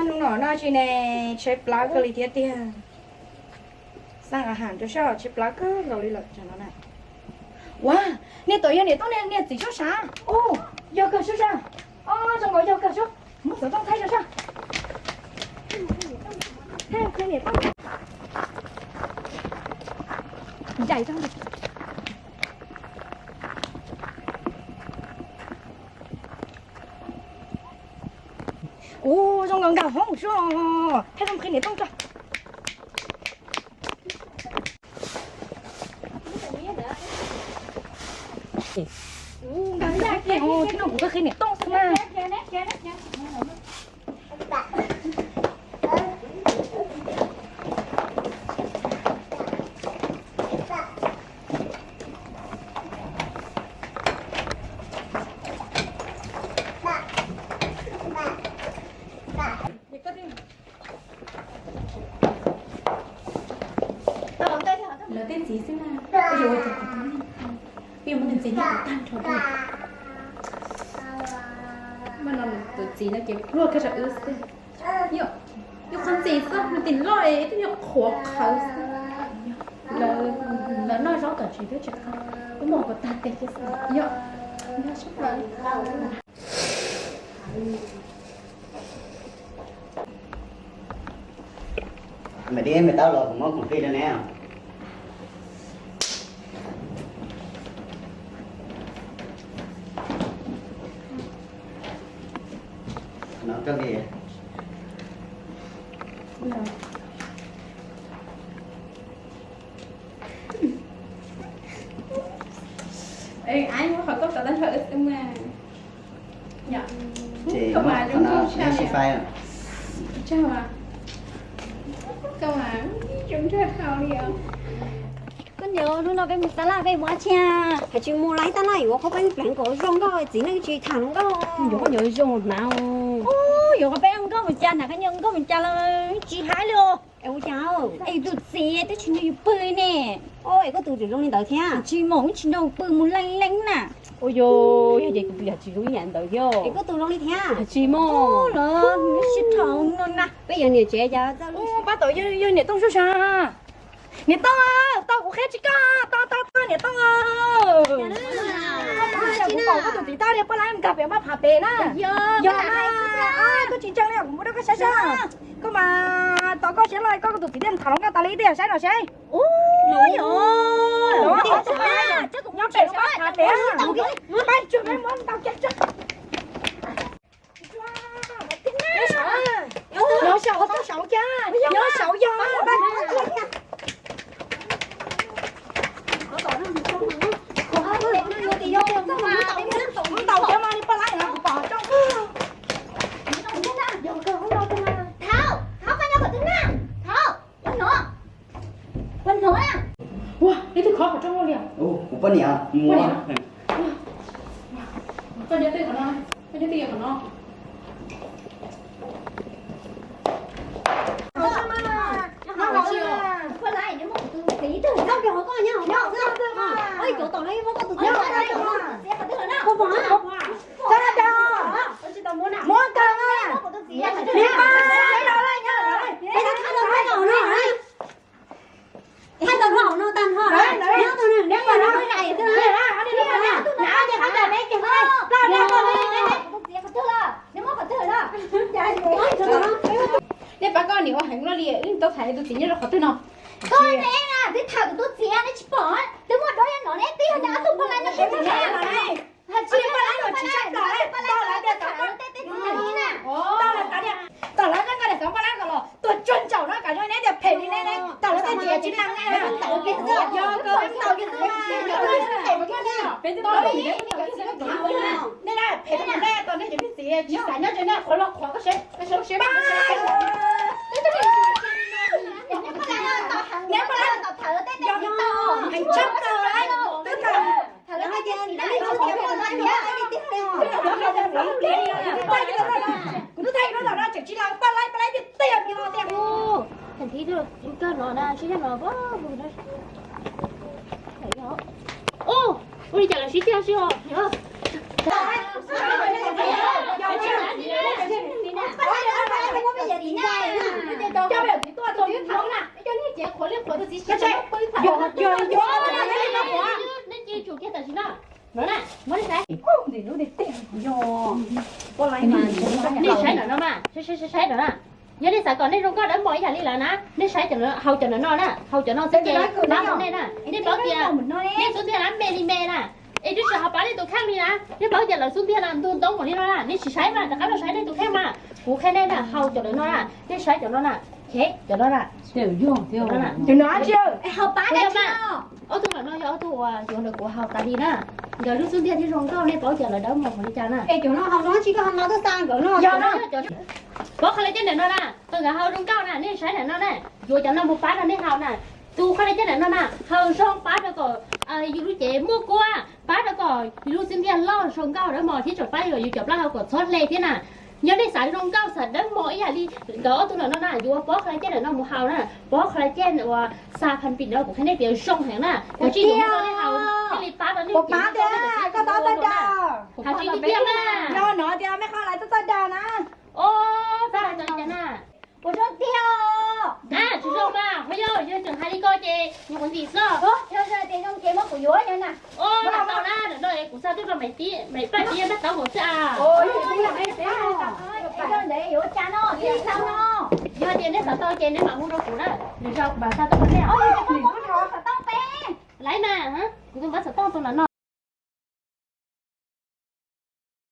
Hnub no no tsis ne, tshaib plab kawg li thiab tiag. Xaj a ham rau soj, tshaib plab kawg nkaus li lawm tsam no na. Ua, niag tom yog niam Tooj niag txiv Soob Sav. Ua, yog kawg Soob Sav. Os, zoo nkaus yog kawg Soob. Muab xov tooj thaij rau soj. Thaij qhia niam Tooj. Ncaim rau. Ua, zoo nkaus nkag hoob soj. Thaij zoo qhia niam Tooj tso. Ua, nkag yaj kiag, thaij no kuv qhia niam Tooj xwb na. Lawv tej txiv xwb na, yuav ua cas, yuav muab nws txiv nyob tag nrho rau. Mas no tus txiv no ces pluag kiag rau wb xwb. Yog, yog qhov ntxim xwb, nws tim loj es twb yog qhuav qhawv xwb. Lawv, lawv noj zaub tom tsev twb tsis qab, wb mus kuv tag tes kiag xwb. Yog, yog sab plaws. Mày đi, mày tao los cũng món cũng phi đâu nè. Nó có gì vậy? Ê, ai mua khỏi cốc cà tán thở ướt ưng mà. Nhở? Chị, không mà đúng không sao nhỉ? Sao mà? Không mà, chúng chưa thầu đi à? Koj niam, hnub no peb mus taj laj peb mus ua dab tsi? Hais tsis mus laib taj laj yuav qhov peb pleev kom zoo nkauj, txiv neej tsis tham hluas nkauj. Yuav koj niam zoo hnav. Yuav qhov peb nkauj mus cas, hnav koj niam nkauj mus cas los tsis hais li os. Es ua cas? Es tus txiv twb tsis nrog yus pw ne. Es koj tus tseem zoo li ntawd thiab? Tsis mus, tsis nrog pw, mus leej leej na. Ua yog, yog ces kuv tus yam tsis zoo ib yam ntawd thiab. Es koj tus zoo li thiab? Tsis mus los sib tham no na. Peb yuav niam tsev cas txawj. Pab tau yog niam Tooj Soob Sav. Niam Tooj, tau kuv qhia tsis koj, tau tau tau niam Tooj. Kuv pom koj tus txiv tab li poj laib nkag pem pab phav pem na. Yog, koj tsis ntseeg li kuv muab rau koj saib saib. Koj mas tos koj siab loj, koj tus txiv thiaj tham hluas nkauj tas li, twb yog saib no saib. Nyob pem pab phav pem. Pab tsuag peb muab ntau kiag tso. Nyob saud, nyob saud cas, nyob saud yog. Ntaus cov no li poj laib no kuv pom tso. Thov, thov koj nyob qhov twg na? Thov, ua no, ua no na. Ua, ib tug khov qhov rooj li. Kuv poj niam, ua. Koj nyob twj qhov no, koj nyob twj qhov no. Muab kawg na. Li pab, peb tau hau no tag nrho na. Nyob tus nws neb mas nyob zais xwb na. Nyob ces qab cas neb ces qab. Neb muab qhov twg na? Nej pab koj niam ua heev luaj li, wb tau tham tus txiv nyob rau qhov twg no? Koj ne, twb tham kuv tus txiv neb tsis pom, twb muaj duab nyob no ne, twb yog ob tug poj laib no sib tham. Tsis poj laib los tsis tshaj plaws, tau lawv tias tau lawv xav tias tau lawv nkaj tias xov poj laib ko los tuaj tsuag ntsaum no, kam zoo neb tias phem li ne, tau lawv tej txiv tsis lees ne. Yog koj tau kiag xwb mas. Nej na, phem tau nej tau nej cov txiv tsis xav nyob ces nej qhuav los qhuav koj seb, koj seb, koj seb. Neb poj laib, heev tshaj plaws, twb tham, twb tham, kuv twb thaij rau tom no tseem tsis lees, poj laib, poj laib tiag tiag li no tiag. Thib koj no na, sib zog no, ua li cas lawv sib tiag sib os. Nej cia tsum kiag tam sim no. No na, muab nej saib. Nej saib ntawm no mas, saib, saib, saib ntawm na. Yog nej xav kom nej zoo nkauj dawb mos ib yam li lawv na, nej saib cov, haus cov ntawm no na, haus cov no xwb ces pab tau nej na. Nej paub tias nej xub ntiag na me li me na, es twb tsis ho pab nej tus kheej li na. Nej paub tias lawv xub ntiag na ntug ntoo npaum li no na, nej tsis saib mas rov qab los saib nej tus kheej mas. Kuv qhia nej na, haus cov ntawm no na, nej saib cov no na, cov no na. Cov no tsis, ob tug ntawm no yog ob tug uas yuav ntawm kuv haus tas li na. Nkawd lub xub ntiag thiaj zoo nkauj, nej paub tias lawv dawb mos npaum li cas na. Paub qhov lawv cov ntawm no na, tau nkawd haus zoo nkauj na, nej saib ntawm no na, yuav cov no mus pab rau nej haus na. Tus qhov lawv cov ntawm no na, haus zoo pab rau kom yus lub cev muaj kuab, pab rau kom yus lub xub ntiag loj zoo nkauj dawb mos thiab tseem pab yus cov plaub hau kom txhob hle thiab na. Yog nej xav zoo nkauj xav dawb mos ib yam li nkawd ob tug ntawm no na, yuav paub qhov lawv cov ntawm no mus haus na, paub qhov lawv cov uas xa phan pim no kuv qhia nej tias zoo heev na. Kuv tsis yuav nej haus, thiaj li pab rau nej. Kuv pab tias koj tau tau da. Hais tsis tiag na. Yog no tias mej qhov lawv tau tau da na. Os, tau da na. Puas zoo tiag? Tsis zoo mas, qhov yog yog tseem hais li ko ces nyuam qhuav ntim xwb. Yog tias zoo ces muab kuv yuav na. Os, tau na, ntawm no kuv xa tuaj rau Maiv Paj Tib npaj tau nkaus xwb a. Yog tias nej xav tau ces nej mam hu rau kuv na, lwm zaus kuv mam xa tuaj rau nej. Laiv mas, kuv tus npawb xov tooj tus no no.